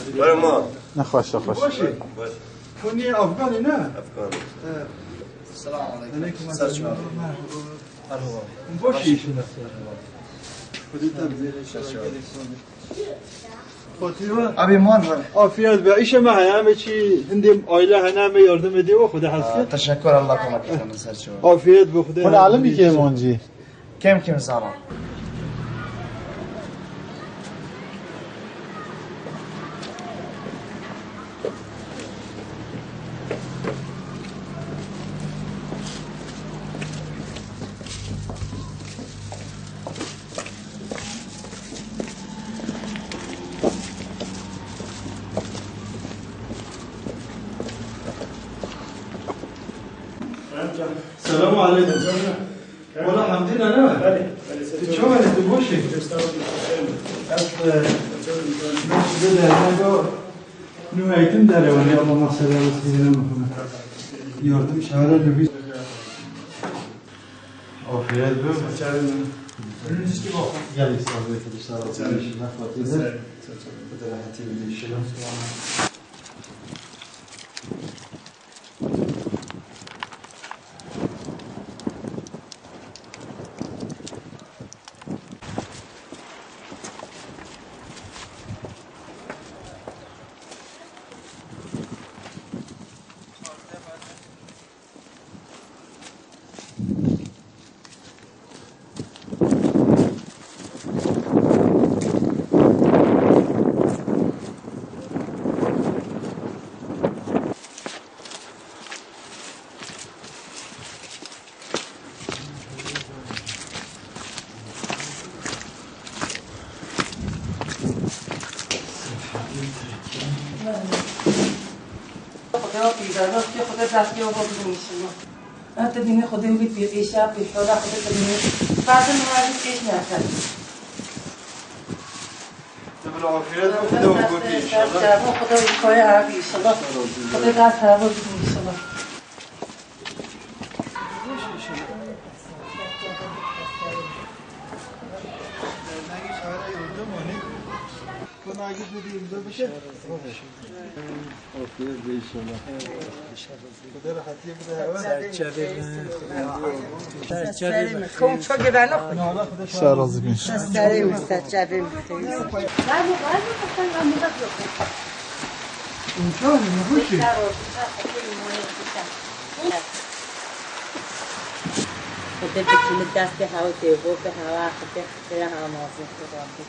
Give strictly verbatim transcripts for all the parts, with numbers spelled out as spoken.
Were ma. Nexweş, nexweş. Baş. Hûn niye Afganî ne? Afgan. He. Selamun aleyküm. Aleyküm selam. Merhaba. Merhaba. Baş işin. Abi man var. Afiyet be. Îşe me heye, me çi hindê aile hene, me yardım ediyor, Xuda hafizet. Teşekkür, Allah kolaylık versin, ser çewe. Afiyet be, Xuda. Hûn alim kê mancî? Kêm kêm zaran. Selamun aleyküm. Wala hemdî ne, ne? Belê, belê, ser çavan. Tu çawa ne, tu boş î? Sağ ol, teşekkür ederim. Ez, e, mescide de, ne bu? Nû eğitim dere var ya, Allah selam olsun, yine mi? Yardım çare de bir. Afiyet olsun. Çare mi? Ürün işte bak. Gel, sağ ol, arkadaşlar. Çare. Teşekkür ederim. Rahatı bir şey. Xwedê we pîrdaran, Xwedê destê we bidin înşallah. Em te dînê Xwedê wî pîr êşa, pîr şola Xwedê te dînê. Fazil muharib pêş nefes. Te bila afiyet be, Xwedê we gotî înşallah. Xwedê we koya abi înşallah. Xwedê dest hava bidin înşallah. Serçevê min. Serçevê min. Kom çok gedanok. Şah razı bin. Serê min, serçevê min. Xwedê bi kimin destê hewa têvo bi hewa, Xwedê, Xwedê hewa mazin xwe rabin.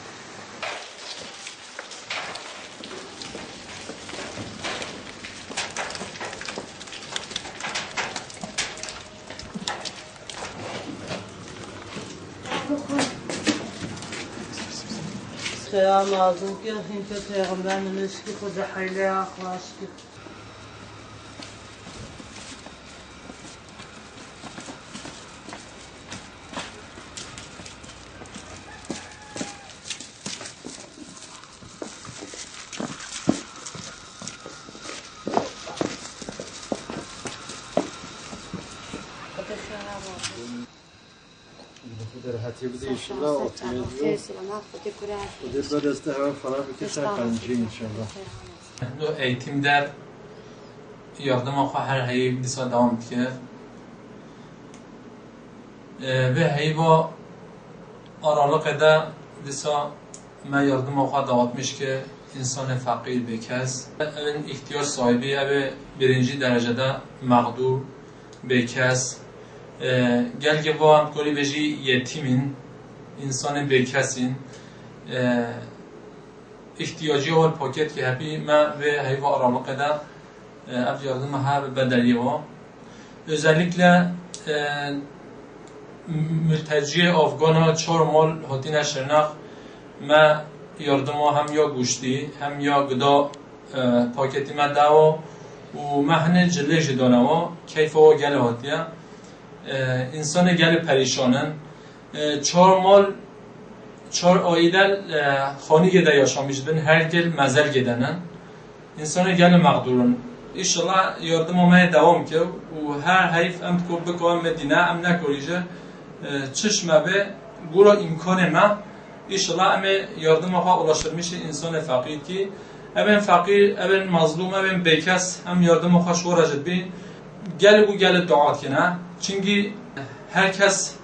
Selam lazım ki, hinte peygamber nişki, Xwedê heyle xweş ki. Xwedê rehetiyê bide înşallah, afiyet be. Xwedê bereste hewa xera bike, ser qencî înşallah. Ew eğitim der yardıma xwe her heyî dîsa devam dike. E, vê heyva aralıqê de dîsa me yardıma xwe dağıtmış ki insanê feqîr, bêkes. Evin ihtiyaç sahibi, ev ê birinci derecede mağdur, bêkes. E, gelgê va em kolî vejî yetîmîn, insanê bêkesîn. E, ihtiyacı var paket ki hepî me vê heyva aralıqê de, e, ev yardıma her bedelî va. Özellikle, e, mülteciyê Afgana çar mal hatine Şirnex, me yardıma hem ya goştî hem ya gıda, e, paketî me dawa û me hinê cilê jî danewa, keyfa wa gelê hatiye. E, insanê gelê perîşan in. E, çar mal, çar aile, e, xanîgê de yaşamîş bin, her gel mezelgê de ne. Însanê gelê mexdûr in. Înşallah yardıma me dewam ke û her heyf em diko bika em Medîne, em nekorî jî, e, çiş me be, gora îmkanê me, Înşallah em ê yardima xwe ulaştırmışî însanê feqîr kî. Evên feqîr, evên mazlûm, evên bêkes, em yardima xwe ji we re jî dibîn. Gelek û gelek dua dikin, he. Çimkî her kes,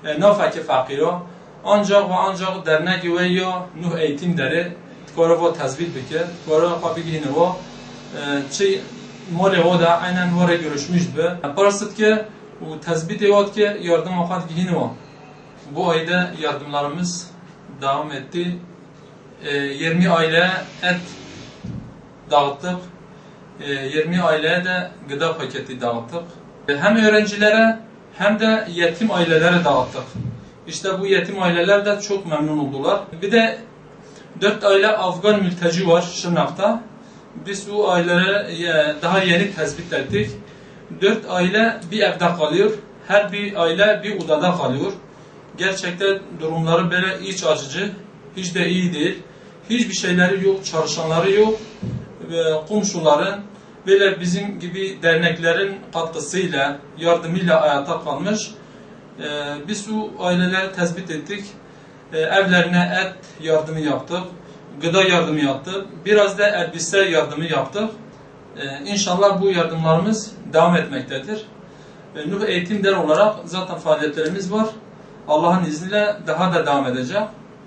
e, nafekê feqîr o. Ancak ve ancak dernekê we ya Nuh Eğitim Deri dikare ve tezbît bike, dikare xwe bigihîne we. E, çi malê we de aynen we re görüşmüş dibe. Parastik ke û tezbîtê we dike yardima xwe digihîne we. Bu ayda yardımlarımız devam etti. E, yirmi aileye et dağıttık. E, yirmi aileye de gıda paketi dağıttık. E, hem öğrencilere hem de yetim ailelere dağıttık. İşte bu yetim aileler de çok memnun oldular. Bir de dört aile Afgan mülteci var Şırnak'ta. Biz bu aileleri, e, daha yeni tespit ettik. Dört aile bir evde kalıyor. Her bir aile bir odada kalıyor. Gerçekten durumları böyle iç açıcı. Hiç de iyi değil. Hiçbir şeyleri yok, çalışanları yok. Ve komşuların böyle bizim gibi derneklerin katkısıyla, yardımıyla ayakta kalmış. E, biz bu aileleri tespit ettik. E, evlerine et yardımı yaptık, gıda yardımı yaptık, biraz da elbise yardımı yaptık. E, inşallah bu yardımlarımız devam etmektedir. E, Nuh Eğitim Der olarak zaten faaliyetlerimiz var. Allah'ın izniyle daha da devam edecek.